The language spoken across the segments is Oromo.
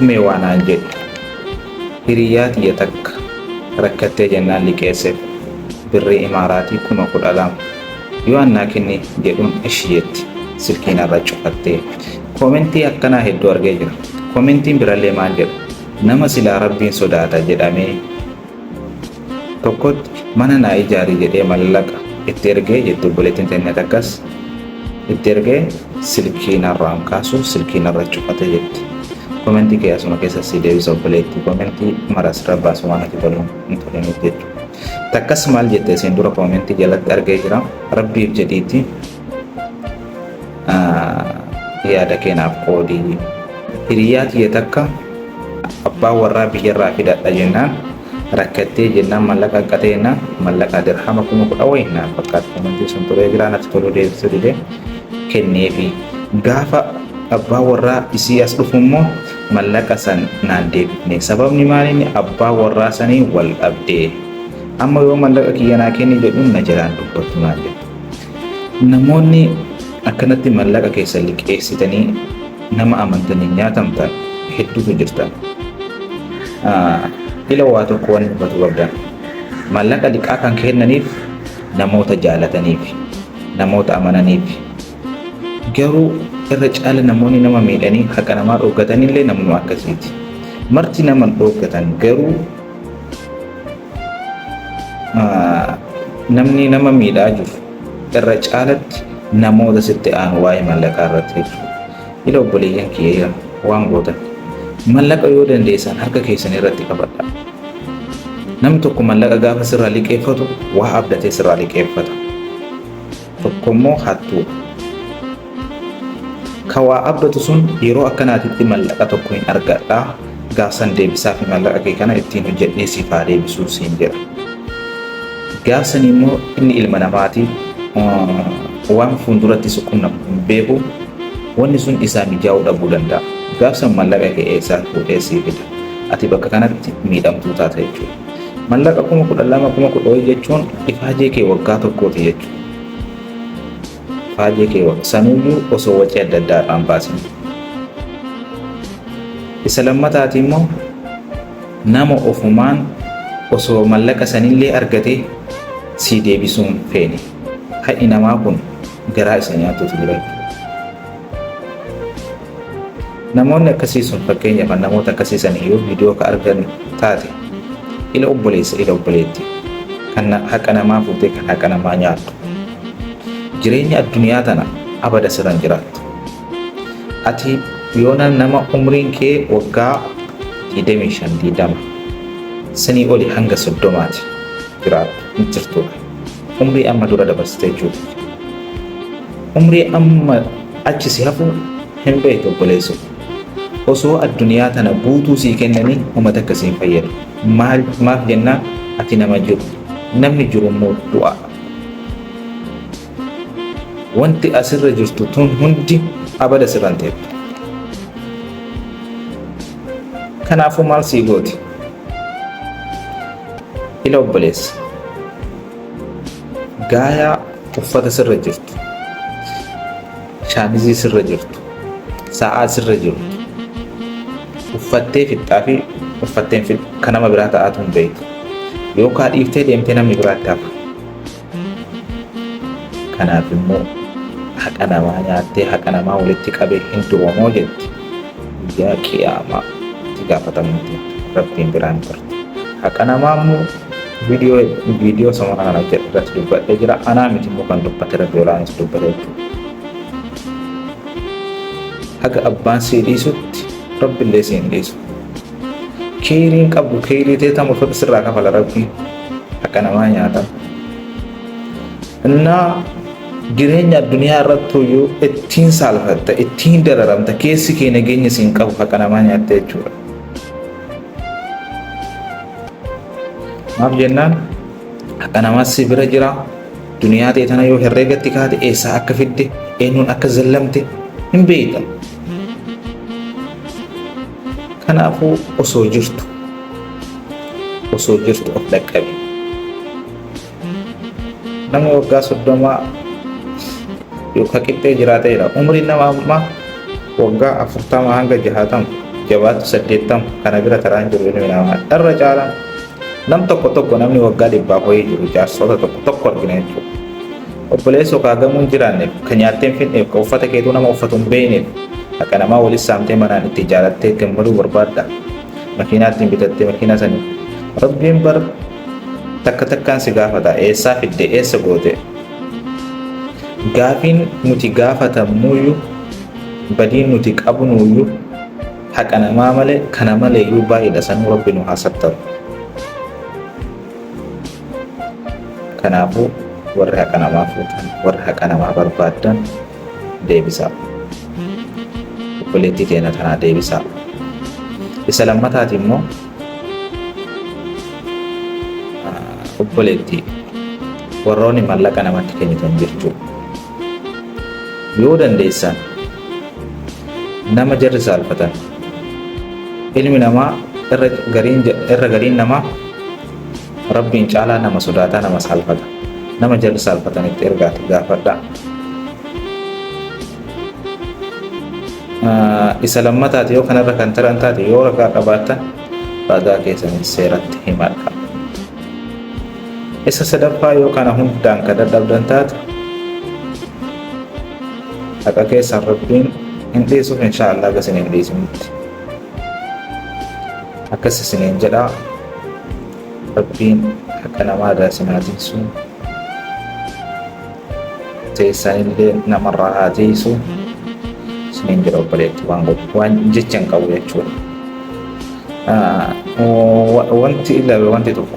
Mee waa naan jedhi. Hiriyyaa tiyya takka rakkattee jennaan liqeesseef birrii imaaraatii 12,000. Yoo an naa kenni jedhuun ishi jetti silkii narra cufattee. Koomentii akkanaa hedduu argee jira. Koomentiin birallee maal jedha? Nama silaa Rabbiin sodaata jedhamee tokkotti mana naa ijaari jedhee mallaqa itti ergee jetti obboleettiin teenya takkas itti ergee silkii narraan kaasu silkii narra cufate jetti. Komentii kee asuma keessa si deebisa obboleettii komentii mara asirra baasu waan ati tolu hin toliniif jechuudha. Takkas maal jette isin dura komentii jalatti argee jira rabbiif jedhiitti yaada keenaaf qoodii. Hiriyaa tiyya takka abbaa warraa biyyarraa fidadha jennaan rakkattee jennaan mallaqa hanqatee jennaan mallaqa dirhama 10,000 wayii naan fakkaata komentii sun turee jiraa natti toluu deebisuu didee kenneefi gaafa abbaa warraa isii as dhufu immoo mallaqa san naan deebifne sababni maalinni abbaa warraa sanii wal dhabdee amma yoo mallaqa kiyya naa kenni jedhuun na jalaan dubbattu naan jettu. Namoonni akkanatti mallaqa keessan liqeessitanii nama amantanii nyaatamtan hedduutu jirtan. Ila waa tokko wanni hubatu qabdan. Mallaqa liqaa kan kennaniif namoota jaalataniif, namoota amananiif. Garuu irra caala namoonni nama miidhanii haqa namaa dhooggatanillee namuma akkasiiti. Marti nama hin dhooggatan garuu namni nama miidhaa jiru irra caalatti namoota sitti aanu waa'ee mallaqaa irratti jechuudha. Ila obboleeyyan kiyya waan gootan mallaqa yoo dandeessan harka keessan irratti qabadha. Namni tokko mallaqa gaafa sirraa liqeeffatu waa abdatee sirraa liqeeffata. Tokko immoo hattuudha. Ka waa abdatu sun yeroo akkanaatitti mallaqa tokko hin argadhaa gaafsan deebisaafi mallaqa kee kana ittiin hojjedhee siif haa deebisuu siin jedha. Gaafsan immoo inni ilma namaati waan fuulduratti si qunnamu hin beeku wanni sun isaa mijaa'uu dhabuu danda'a. Gaafsan mallaqa kee eessaa fuudhee sii fida. Ati bakka kanatti miidhamtuu taata jechuudha. Mallaqa 12,000 10,000 jechuun ifaajee kee waggaa tokkooti jechuudha. Ifaajee kee sanuyyuu osoo wacii adda addaa irraan baasin. Isa lammataati immoo nama ofumaan osoo mallaqa sanillee argate sii deebisuu hin feene. Ha'i namaa kun garaa isa nyaatutu jira jechuudha. Namoonni akkasii sun fakkeenyaaf namoota akkasii sanii yoo viidiyoo ka argan taate ila obboleessa ila obboleetti kan haqa namaa fuutee kan haqa namaa nyaattu. Jireenya addunyaa tana abada sirran jiraattu. Ati yoona nama umriin kee waggaa 25 20 sanii oli hanga 30ti jiraattu jirtudha. Umrii amma dura dabarsite jechuudha. Umrii amma achi si hafu hin beektu obboleesso. Osoo addunyaa tana guutuu sii kennanii homa takka siin fayyadu. Maal maaf jennaan ati nama jiru. Namni jiru immoo du'a. Wanti asirra jirtu tun hundi abada sirra hin teettu. Kanaafuu maal sii gooti? Ila obboleessa. Gaayaa uffata sirra jirtu, shaamizii sirra jirtu, sa'aa sirra jirtu uffattee fixxaa fi uffatteen fixxu kan nama biraa ta'aatu hin beektu. Yookaan dhiiftee deemtee namni biraatti hafa. Kanaaf immoo haqa namaa nyaattee haqa namaa walitti qabee hin duroomoo jetti. Guyyaa qiyaamaa itti gaafatamtu rabbiin biraan turte. Haqa namaa immoo viidiyoo viidiyoo samana kana irratti dubbadhee jira. Anaa miti immoo kan dubbate rabbi olaanis dubbate jechuudha. Haga abbaan sii dhiisutti rabbillee sii hin dhiisu. Keeyriin qabdu keeyrii tee tam ofirra sirraa kafala rabbiin haqa namaa nyaata. Innaa jireenya addunyaa irratti iyyuu ittiin saalfatta ittiin dararamta keessi kee nageenya siin qabu haqa namaa nyaatte jechuudha. Maaf jennaan haqa namaa si bira jira duniyaa ta'e tana yoo herreegatti kaate eessaa akka fidde eenyuun akka zallamte hin beekta. Kanaafuu osoo jirtu osoo jirtu of dhaqqabi. Namni waggaa 30 yookaan qixxee jiraateera. Umriin nama ammaa waggaa 40 hanga 60. Jabaattu 80 kana bira taraan jiru ilmi namaa irra caalaan nam tokko tokko namni waggaa dhibbaaf wayii jiru jaarsota tokko tokko argina jechuudha. Obboleessoo kaa gamuu hin jiraanneef, ka nyaattee hin fidneef, ka uffata keetuu nama uffatu hin beekneef, haqa namaa walis saamtee manaan itti ijaarattee gammaduu barbaadda. Makiinaa ittiin bitattee makiinaa sanii. Rabbiin bar takka takkaan si gaafata eessaa fidde eessa goote. Gaafiin nuti gaafatamnuyyuu badiin nuti qabnuyyuu haqa namaa malee kana maleeyyuu baay'eedha sanuu rabbi nu haa sattaru. Kanaafuu warri haqa namaa fuutan, warri haqa namaa barbaaddan deebisaa. Obboleettii teena tanaa deebisaa. Isa lammataati immoo obboleettii warroonni mallaqa namatti kennitan jechuudha. Yoo dandeessan nama jarri saalfatan ilmi namaa irra gariin irra gariin namaa rabbiin caalaa nama sodaataa nama saalfata. Nama jarri saalfatanitti ergaati gaafadhaa. Isa lammataati yoo kanarra kan taran taate yoo ragaa qabaattan ragaa keessan seeratti himadha. Isa sadaffaa yoo kana hundaan kan dadhabdan taate haqa keessan rabbiin hin dhiisuuf inshaa Allah akka isin hin dhiisinitti. Akkas isiniin jedhaa rabbiin haqa namaa irraa isin haa tiisu. Teessanillee namarraa haa tiisu. Isiniin jedha obboleetti waan godhu waan jecha hin qabu jechuudha. Wanti ilaale wanti tokko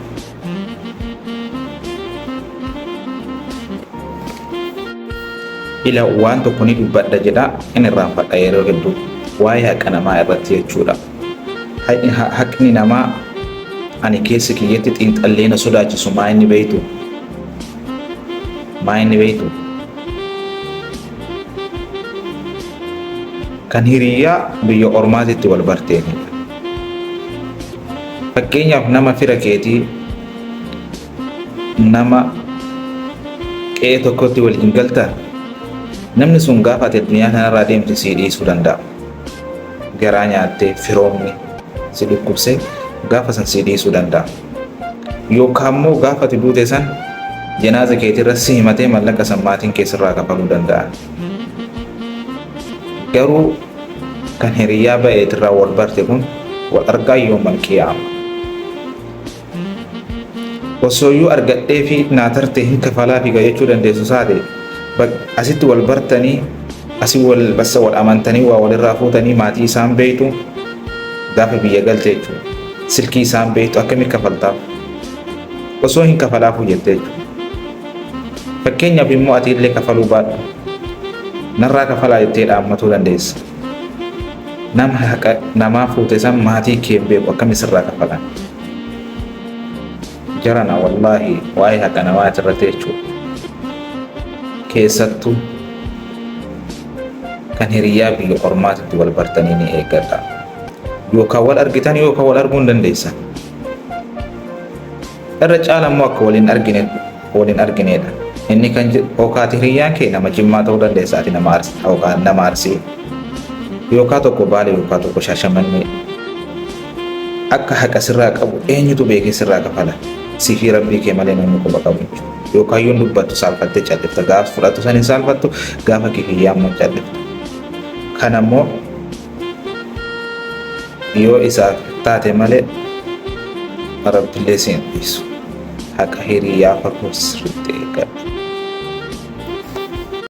ila waan tokko ni dubbadha jedha in irraanfadha yeroo hedduu waa'ee haqa namaa irratti jechuudha. Haqni namaa ani keessa kiyyatti xiinxallee na sodaachisu maa inni beektu? Maa inni beektu? Kan hiriyyaa biyya ormaatitti wal barteenidha. Fakkeenyaaf nama fira keetii nama qe'ee tokkotti waliin galtan namni sun gaafa ati addunyaa kanarraa deemte sii dhiisuu danda'a. Garaa nyaattee firoomni si dhukkubsee gaafa san sii dhiisuu danda'a. Yookaan immoo gaafa ati duute san janaaza keetirra si himatee mallaqa san maatiin kee sirraa kafaluu danda'a. Garuu kan hiriyyaa ba'eetirraa wal barte kun wal argaa yoomal qiyaama. Osooyyuu argadhee fi naa tarte hin kafalaa figa jechuu dandeessu saate asitti wal bartanii asii wal bassa wal amantanii waa walirraa fuutanii maatii isaan beeytu gaafa biyya galte jechuudha. Silkii isaan beeytu akkamii kafaltaaf osoo hin kafalaafuu jette jechuudha. Fakkeenyaaf immoo ati illee kafaluu baadhu narraa kafalaa jettee dhaammatuu dandeessa. Nama haqa namaa fuute san maatii kee hin beeku akkami sirraa kafalan. Jarana wallaahi waa'ee haqa namaa irratti jechuudha. Keessattuu kan hiriyaa biyya ormaatitti wal bartanii ni eeggadha. Yookaan wal argitan yookaan wal arguu hin dandeessan. Irra caala immoo akka waliin argine waliin argineedha. Inni kan yookaan hiriyyaan kee nama Jimmaa ta'uu dandeessa ati nama Arsii yookaan nama Arsii. Yookaan tokko Baale yookaan tokko Shaashamannee. Akka haqa sirraa qabu eenyutu beekee sirraa kafala? Siifii rabbii kee malee namni quba qabu hin jiru. Yookaan yoon dubbattu saalfattee callifta. Gaafa fudhattu san hin saalfattu gaafa kifiyyaa immoo callifta. Kana immoo yoo isaaf taate malee rabbillee si hin dhiisu. Haqa hiriyyaa fagoo sirriitti eeggadhu.